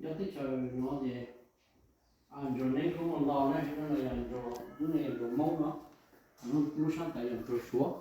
Teb chaws no ces ntsuag neb kuj muaj ntau na, no yog ntsuag, lub no yog ntsuag Hmoob no, lub sab ntawd yog ntsuag Suav.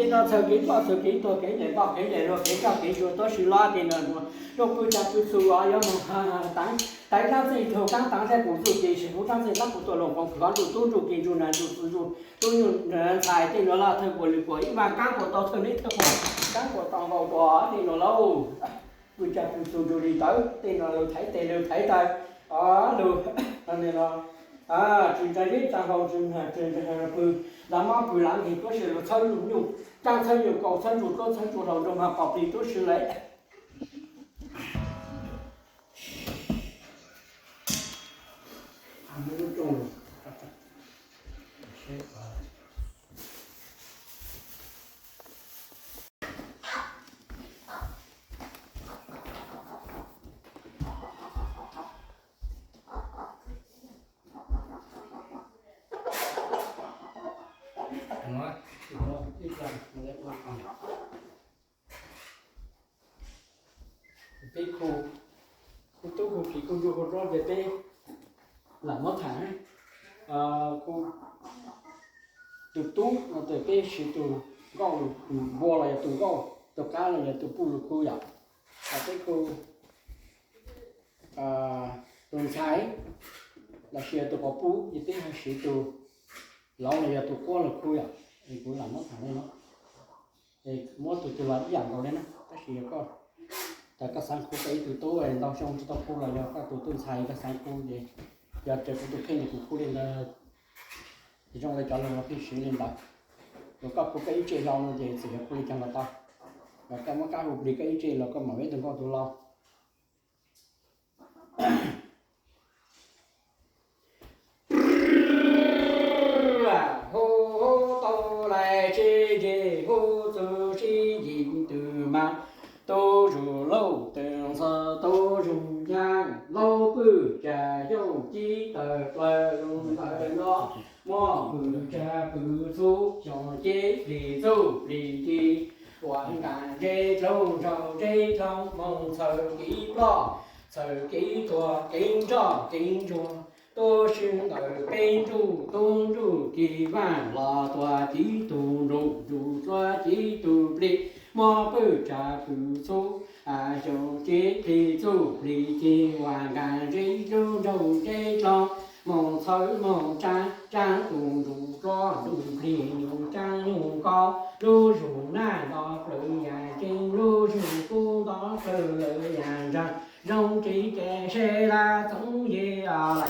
Tej no txhaws kev ploj txhaws kev tuag kev ncaim npauj kev ncaim luag kev nroj kev ntsuag tuab si loj tej no. Rooj pw tsa pw txhu os yuav mus teev teev dlaab txeej tug kaab teev zaj pum txuj ci sis huv dlaab txeej dlaab pum tuaj loos qoos khwv hov ntsuj tub ntsuj ki ntsuj nas ntsuj txwv ntsuj tub ntsuj ntxhais tej no lawm thawj puas lwm puas ib vaaj kaab puas tau thawj neb thawj puas kaab puas tau nqaus dua tej no lawm. Pw tsa pw txhu ntsuj li ntawd tej no lug thaiv tes lug thaiv taw, lug no tsis ntsa zeb tsa hlau tsis pw, lav mob pw lav nkeeg tuab si lug txhawb lug nyuj, kaab txhawb nyuj kaus txhawb ntsuj tuab txhawb ntsuj hlau ntsuj mag pom plig tuab si lawm. Peb khu, khu tub khu kiv khu nruj khu rob ces peb lam muab tham. Khu, tus tub no ces peb siv tus nkauj lug npua los yog tus nkauj, tus qab los yog tus puj lug khu yom. Peb khu, tus ntxhais los sis yog tus quas puj ces peb ho siv tus laus los yog tus quab lug khu yom. Es kuv lam muab tham li no, es muab tus twg los ib yam nkaus li na, tab sis yog koj, tas koj xaav khu koj ib tug tub ntau xyoo tsis tau khu los yog koj tus tub ntxhais koj xaav khu ces yog raws kuv tus kheej ces kuv khu li ntawd. Ces zoo li cov lug los pheej siv li ntawd. Yog koj khu koj ib tse hlau no ces txawm yog khu li caag los tau, los koj muab kab hu plig koj ib tse los koj mam hu ib tug nkauj tus laus. Hu tau lais tseg ces hu txug sib yim tug mas, tub zug lauj tw ntxhw tub zug nyaab, laub pwj tsa xyooj cib tawm plawg lug ntawm no, muaj pwj tsa pwj txhu xyoo ceb plig txuj plig ci, ua nkaag zeb dloog nraug zeb dloog moog txhawv kev ploj txhawv kev tuag kev nroj kev ntsuag, tuab si ntawm peb ntsuj tub ntsuj ci vaaj los tuag cib tug nruj ntsuag txuab cib tug plig, muaj pwj tsa pwj txhu xyoo ceb plig txuj plig ci, ua nkaag zeb dloog nraug zeb dloog moog txhawv moog tsaa, tsaa tus ntsuj dlua ntsuj plig nyuj tsaa nyuj nkaus, lub zug naj nto plawg yaam ceeb lub zug kub nto plawg lawv yaam nraag, zoo tsis ces seb lab txoov yig lawm.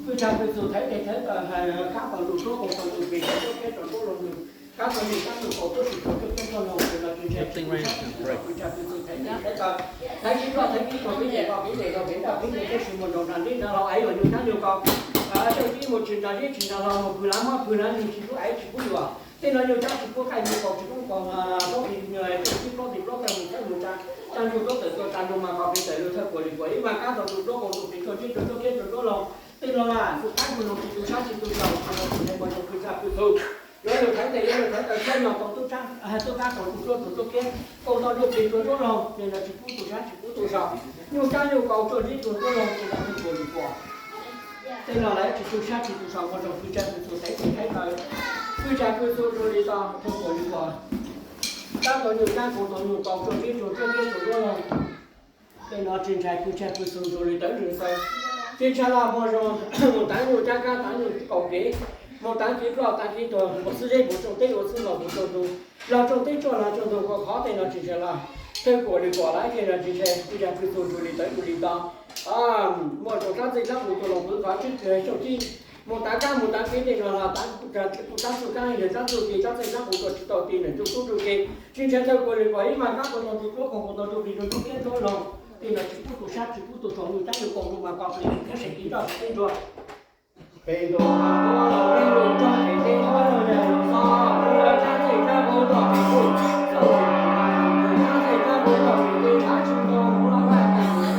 Kwv tsa kwv txuas thaiv tes thaiv taw, kab tau lus suab, qau tau lus pes, rau suab keb rau suab loo lug, kab tau lus kab lus qau tuab sim rau tuab keb tuab loo, ces no tsis ntshai tsis tu sab tsis tu sau. Kwv tsa kwv txuas thaiv tes thaiv taw, thaiv sib ploj thaiv pib rau peb tes, peb tes rau peb nraj peb tes, tuab sim mus nraug nrag neb nrag laug, aiv los nyuag nyab nyuag kaus, tawg tib mus tsis nrag zeb tsis nrag laug, mus pwg lav mab pwg lav ntsug, tsis pub aiv tsis pub yuam. Tej no nyuag nyab tsis pub qaij nyuag kaus tsis pub nkaus, plaub pis nyuag tib plaub pis plaub tawm tuaj txhawb mus tsa, tsa ntsug tuab tawm tuaj tsa ntsug mas kom pes tawm lug thawj kuam li kuam ib mas kab tau tu plaub qau tu pes rau ntsib rau tuab keb rau tuab loo. Tej no mas tus qab mus lug tsis tu sab tsis tu sau, ces no tsis ntshai mus rau kwv tsa kwv txuas. Yuav lug thaiv tes yuav lug thaiv taw, txhab nyog tau tub tshab, tub kab tau tu suab rau tuab keb, qau tau lug pes rau tuab loo, ces no tsis pub tu sab tsis pub tu sau. Nyuag kab nyuag kaus rau ntsib rau tuab loo, ces no thawj kuam li kuam. Tej no lawv tsis tu sab tsis tu sau, mus rau kwv tsa kwv txuas thaiv tes thaiv taw, kwv tsa kwv txuas zoo li tau thawj kuam li kuam. Kab tau nyuag kab, qau tau nyuag qau rau ntsib rau tuab keb rau tuab loo. Tej no tsis ntshai kwv tsa kwv txuas zoo li tawv ntsws taw. Tsis ntshai los mus zoo, mus tav nyuag kab kab tav nyuag kaus kev, mus tav kev ploj tav kev tuag, ua xwb zeb mus tsoom teb ua xwb los mus tsoom tug, los tsoom teb tsuaj los tsoom tug, qhov tej no tsis ntshai los thawj kuam li kuam lawm, tej no tsis ntshai kwv tsa kwv txuas zoo li tawv zoo li tau. Muaj tsoom sab txej sab qus tuaj los kuv qhov tswb kws xyooj tib, mus tav kab mus tav kev tej no los tav, tus sab txuj kab yawg sab txuj kev sab txej sab qus tuaj tsis tau ti nws tsuj tub tsuj kev, tsis ntshai thawj kuam li kuam ib mas kab qau tau tu plaub qau qau tau tu pes rau tuab keb tuab loo. Tej no tsis pub tu sab tsis pub tu sau, nyuag kab nyuag kaus rau mas kom pes rau peb seem kev nroj peb nruas. Peb nruas mas tuab los peb lug nrog pem teb, tuab los yog lug xo, lug sab txej sab qus tuaj pem teb, sab txej sab qus tuaj pem teb, tshav tsis nkaus mus los vaj tas mus.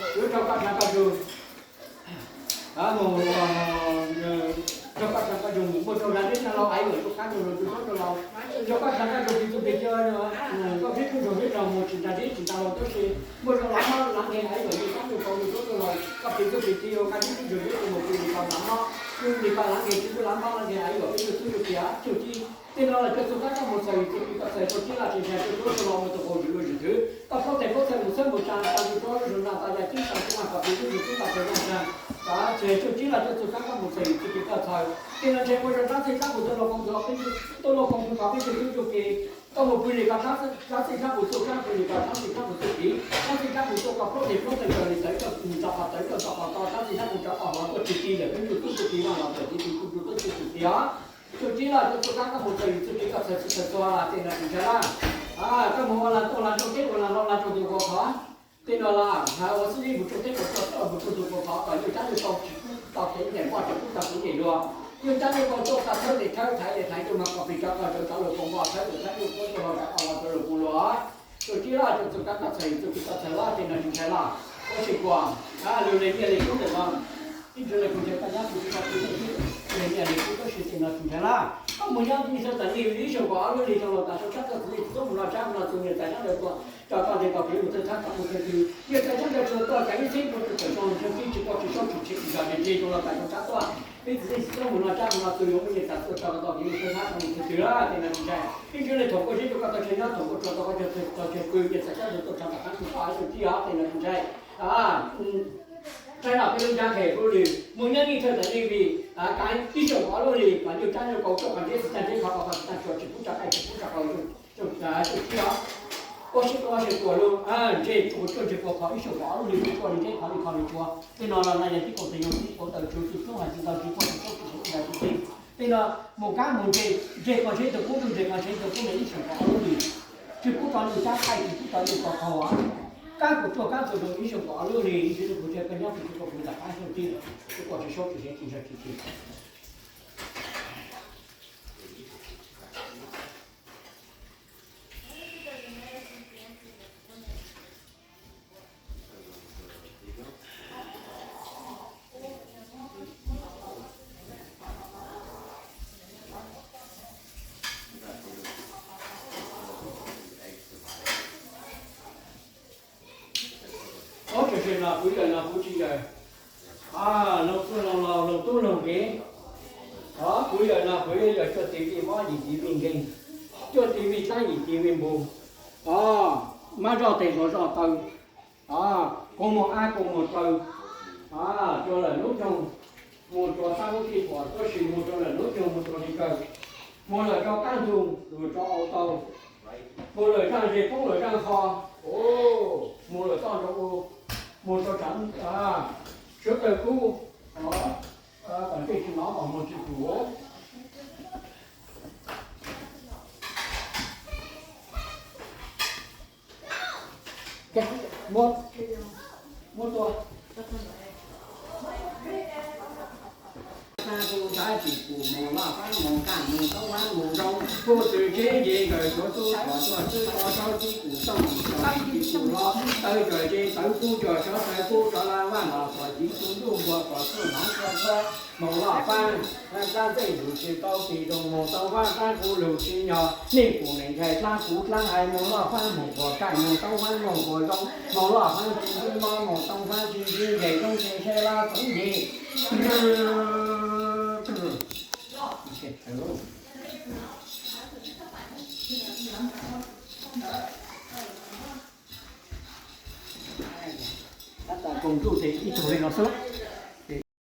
yuav rau koj rov koj zus, mus rau koj rov koj zus, mus muaj rau dab deb sab laug, aiv lawm rau qab rau los rau sab rau laug, rau koj rov koj zus pem txuj pem ci, koj dib tub ntsuag dib rau mus tsis ntas dib tsis ntas laug tab sis muaj rau lav mob lav nqe, aiv lawm rau sab rau laug rau sab rau laug, koj pem txuj pem ci ua koj dib tub ntsuag dib rau mus pem tau lav mob. Kuj li paj lav nkeeg tsis kuj lav npab lav nkeeg a yom peb yug tub yug kiv cuj ci. Tej no los coj txuj kab koj mus txhawm yus txuj kev koj txhawm rau tib laj tseem ntshai rau tub rau los mus tau kaus yus lub yus thwv koj plaub tes plaub txhais mus txhawb mus tsa tsa yus rau zoo na tas yam ceeb tsam tsis mag kom tus tub yus tub tas txhawm zoo tsa. Txhawm cuj ci los coj txuj kab koj mus txhawm yus txuj kev koj txhawm. Tej no ntshai ua zoo rab txij rab qus tuaj lua koom tus peb yug, tuaj lua koom tus peb yug tub yug kev. Koj mus pw li koj rab txij rab qus tuaj, koj pw li koj rab txij rab qus tuaj kev, rab txij rab qus tuaj koj plaub tes plaub txhais raws li tawv koj mus tso qhov tawv koj tso qhov tod, rab txij rab qus rov qhov tod, rab txij rab qus rov qhov hauv tuaj tsis ti lawm peb yug tub tug kev vaj los tawm kev tus tub tug tuaj tsis tug kev os. Cuj ci los coj txuj kab koj mus txhawm yus txuj kev koj txhawm txhawm txhua los tej no tsis ntshai laj. Koj mus ua laj tuaj laj rau teb ua laj hlob laj rau tus ua qhov tej no los ua xib li mus rau teb ua rau teb mus rau tus ua qhov kom yus cab yus tau tsis pub tau kev ncaim npoj tsis pub tau kev ncaim luag. Yus cab yus tau tuaj tau thawb li thawb thaiv li thaiv yus mas kom pes tsawv kom tsawv tsov lus koom npoj thawb li thawb yus tuaj tuaj los rov qab los rau lus pus luag. Cuj ci los coj txuj kab koj txhawm yus txuj kev koj txhawm los tej no tsis ntshai laj. Ua tsis kuas lus li nyiaj li kub ntawm no ib ntsis lawv kuj ntshai koj nyob kuv tsis tau kuv nyiaj li kub tab sis tej no tsis ntshai laj. Koj mus nyob ib thawj tas li ib xyoos kaum ob lub hlis rau los tas rau sab txhua txhua li txhua mus no sab mus no txhua niam tais sab ntawd tuaj tso koj ntes kom kev mus thawj thab txhua mus thawj twg, niam tais sab ntawd tsuas tuaj kav ib txhiab mus txawm tso mus thawj tib tsis pom tsis saub tsis ntshe tsis zam li rau los tas rau sab tuaj. Peb txiv neej tsis txhob mus no sab mus no txhua yuav muaj niam tais tuaj tso koj tau kev mus thawj thab txhua mus thawj twg tej no tsis ntshai. Ib ntsis li thaum koj seb rau koj tau tseg nyob thaum koj tsuas tau koj tso tseg pw niam tais sab ntawd tuaj tso nram qab tsuas tau ib tug tib os tej no tsis ntshai. Ntshai los peb lub nrab qhe lub lwm mus nyob ib thawj tas li vim kav ib xyoos kaum ob lub hlis kom yus cab yus kaus tuaj qhov ntseb tsis tag ntseb qhov qhov tsis tag tsuas tsis pub tso qaij tsis pub tso qaus tsuas tib os. Ua sib ua sib kuas lub ntsej tsuas tsuas ntsej kuas qhov ib xyoos kaum ob lub hlis tsuas li ntseb qhov li qhov li tsuas. Tej no los na yog tib kaus tes yog tib kaus taw tsuas tsuas tub hais tsis tau tsis pom tsis saub tsis ntshe ib daim tub teg. Tej no mus kab mus ntseg ntseg qhov ntseb tus pub ntseg qhov ntseg tus pub ntseg ib xyoos kaum ob lub hlis. Tsis pub tso yus cab qaij tsis pub tso yus kaus qaug. Kab kuv tsuag kab txuas zoo ib xyoos kaum ob lub hlis ib tsis tau kuv tsev peb nyob kuv tsis tau kuv nram qab xyoo tij, kuv kuas tsis saub tsis ntshe tsis ntshe tsis tsis. Ob tsoom saib no kuv yawm no kuv tsis yawm. Loog tuaj loog los loog tub loog kev. Kuv yawm no kuv yawm cuaj tiv vij mob yim tiv vij nkeeg, cuaj tiv vij dlaab yim tiv vij npug. Mab zoj tes hluas zoj taw, kua muag ab kua muag taw. Rua lawm hnub nyoog mus rua sab hnub tij pom, tab sis mus rua lawm hnub nyoog mus rua li kawg. Mus lawm rau qab ntug lug rua au tau, mus lawm zaaj ze poob lawm zaaj qho, mus lawm toj nrau u, mus rau tsav suav tawg kub, tom ntej tsis nov mas mus tsis pum. Mus tua. Pab kuj tsav tsis pum mus loj faab mus kaj mus toob faab mus zoo, kuj txwm tsev nce nkawd suav tub kom tuaj txwb tso saub tib pum tooj mus tso tib pum hlo, tawv cov ze tawv kub cov sov tawv kub rov laj vaj los kom tib tug ntuj npua kom txuj hnav txuj hlob mus loj faab. Dlaab txeej lug tsis tau tig zoo mus toob faab, dlaab kuv lug tsis nyog nej pum neeg ntshai dlaab kuv dlaab hais mus loj faab mus puas kaj mus toob faab mus puas zoo, mus loj faab tsis ntsib mob mus toob faab tsis ntsib nkeeg zoo tsis ntsib laj txoov nce. Tab tom koom ntuj ces ib tug li no xwb.